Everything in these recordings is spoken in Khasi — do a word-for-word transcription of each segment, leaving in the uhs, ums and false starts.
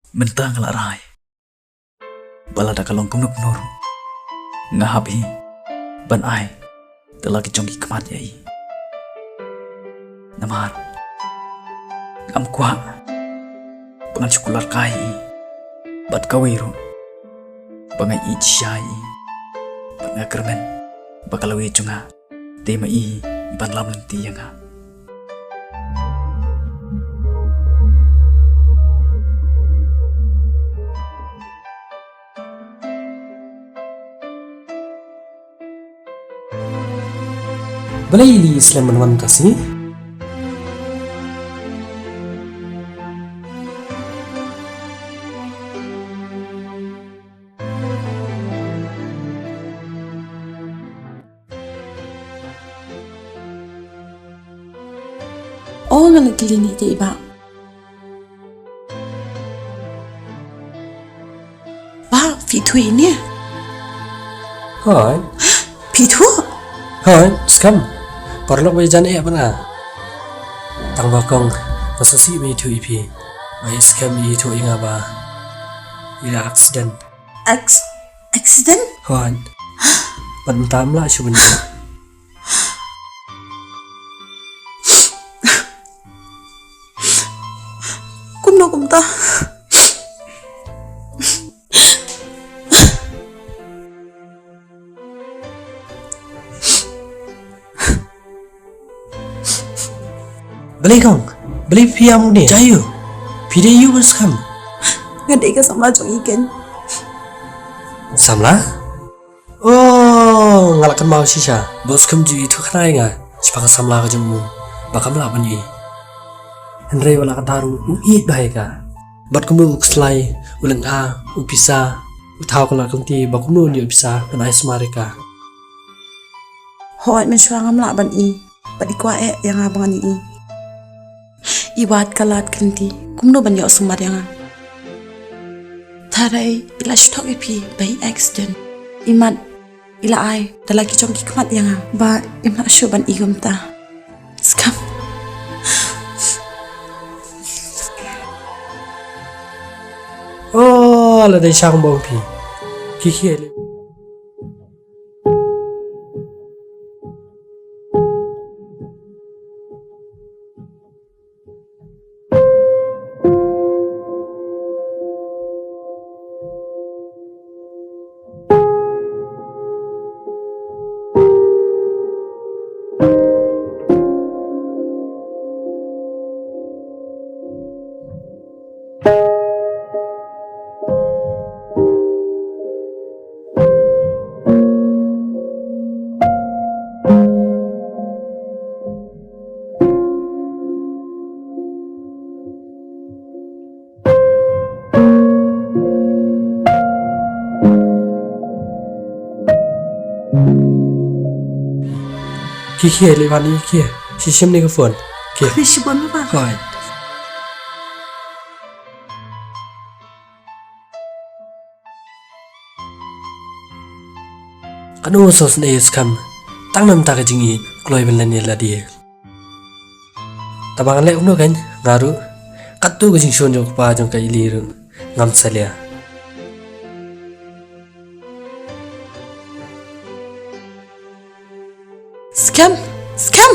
Mynta nga la rai ba lada ka long kumno kumno ruh, nga hap hi ban ai da la ki jong ki khmat ïa i. Namar ngam kwah ba ngan shu kular kai ïa i bad kawei ruh ba nga ïeit shisha ïa i, bad nga kyrmen ba ka lawei jong nga dei ma i i ban lam lynti ïa nga. Balei i slem ban wan mynta shi? O, nga la kylli ïa i, Bah. Bah, phi ithuh ïa i ne? Hooid. Phi ithuh? Hooid, skhem. Paralok ba ïajan eh bad nga. Tang ba kong nga sngewsih ban ithuh ïa phi. Ba i skhem i ithuh ïa nga ba i la accident. Acc-, accident? Hooid. Bad mynta ym lah shuh ban ïoh. Kumno kumta? Balei kong? Balei phi ïam ne? Jia aiu? Phi dei aiu ban skhem? Nga dei ka samla jong i keiñ. Samla? Oh, nga la kynmaw shisha. Ba u skhem ju ithuh khnang ïa nga shaphang ka samla ka jong u ba kam lah ban ïohi. Hynrei wat la katta ruh u ïeit bha ïa ka. Bad kumno u khyllai, u lynga, u pisa, u thaw ka la kynti ba kumno un ïoh pisa ban ai sumar ïa ka. Hooid, mynshuwa ngam lah ban ïohi. Bad i kwah eh ïa nga ba ngan ïohi. I wad ka lad kynti kumno ban ïoh sumar ïa nga. Tharai i la shu thok ïa phi ba i accident. I mat i la ai da la ki jong ki khmat ïa nga ba im lah shuh ban ïohi kumta. Skhem. Oh, la dei shang bong phi. Khie khie. Khie khie, leit wan khie. Shi shim ne ka phone. Khie. Khie shi phone ba. Hooid. Katno sngewsynei skhem. Tang namar ka jingïeit kloi ban len ïa lade. Tang ba ngan leh kumno kein nga ruh. Katto ka jingshun jong u kpa jong ka Ili ruh ngam salia. Skhem, skhem.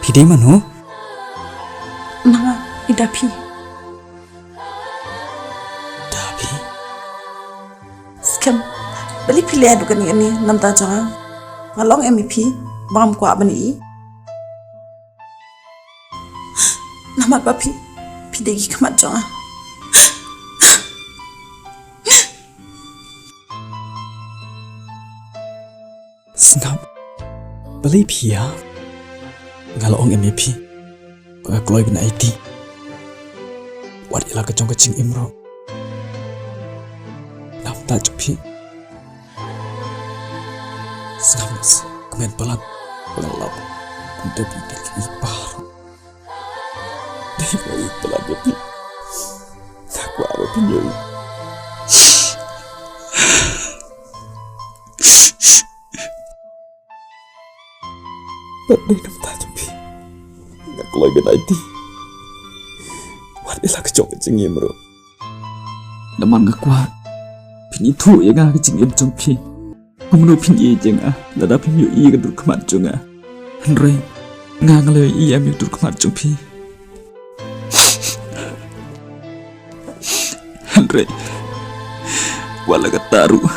Phi dei mano? Nga i Daphi. Daphi? Skhem. Balei phi leh haduh kane kane namar jong nga? Nga la ong em ïa phi ba ngam kwah ban ïohi. Namar ba phi, phi dei ki khmat jong nga. Sngap. Balei phi ïa? Nga la ong em ïa phi ba nga kloi ban aiti. Wat ïa la ka jong ka jingim ruh. Namar jong phi. Sngap, kmen palat. Palat lap. Udah phi tek i par. Dei ba i palat ba phi. Nga kwah ba phin ïohi. Bad dei namar jong phi nga Loi bad aiti. Wat ïa la ka jong ka jingim ruh. Namar nga kwah phin ithuh ïa nga ka jingim jong phi. Kumno phin ïeit ïa nga lada phim ïohi ïa ka dur khmat jong nga. Hynrei nga, nga la ïohi ïa ka dur khmat jong phi. Hynrei wat la katta ruh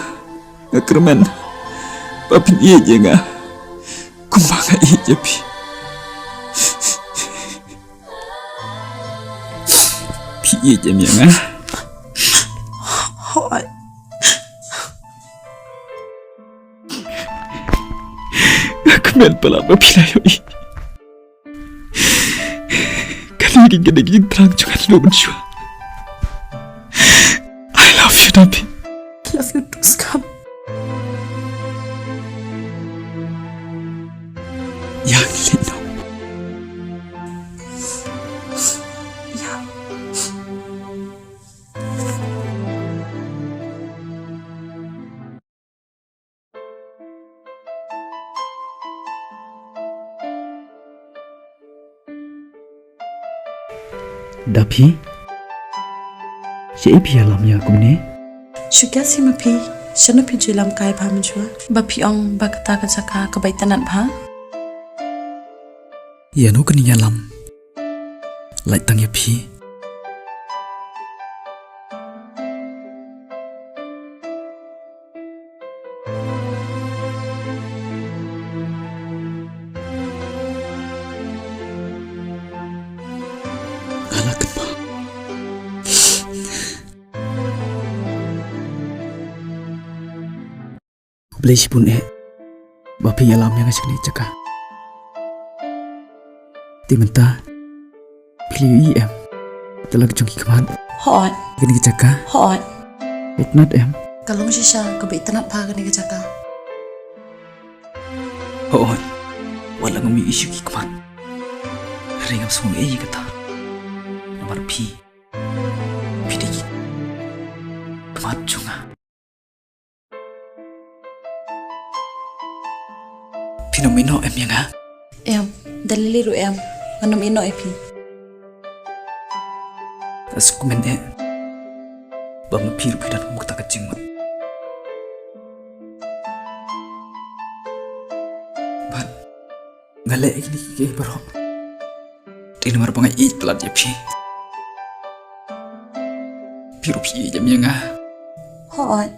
nga kyrmen ba phin ïeit ïa nga kumba nga ïeit ïa phi. Phi ïeit ïa nga? Hooid. Nga kmen palat ba phi la ïohi. Kane ka dei ka jingthrang jong nga naduh mynshuwa. I love you, Dapi. Love you too, Skam. Ïa ngi leit noh. Ïa. Dapi, shaei phi ïalam ïa kumne? Shu kiad shi ma phi, shano phi ju ïalam kai bha mynshwa? Ba phi ong ba kata ka jaka kaba itynnad bha. Ïano kane ka ïalam? Lait tang ïa phi. Nga la kynmaw. Khublei shibun eh ba phi ïalam ïa nga sha kane ka jaka. Te mynta phi la ïohi em? Te la ka jong ki khmat. Hooid. Kane ka jaka. Hooid. Itynnad em? Ka long shisha kaba itynnad bha kane ka jaka. Hooid. Wat la ngam ïohi shuh ki khmat, hynrei ngam sngew ei ïa kata. Namar phi, phi dei ki khmat jong nga. Phin ym ïehnoh em ïa nga? Em, da lei lei ruh em, ngan ym ïehnoh ïa phi. Nga sngewkmen eh ba ma phi ruh phi don kum kata ka jingmut. Bad nga leh ïa kine kiei kiei baroh dei namar ba nga ïeit palat ïa phi. Phi ruh phi ïeit ïa nga? Hooid.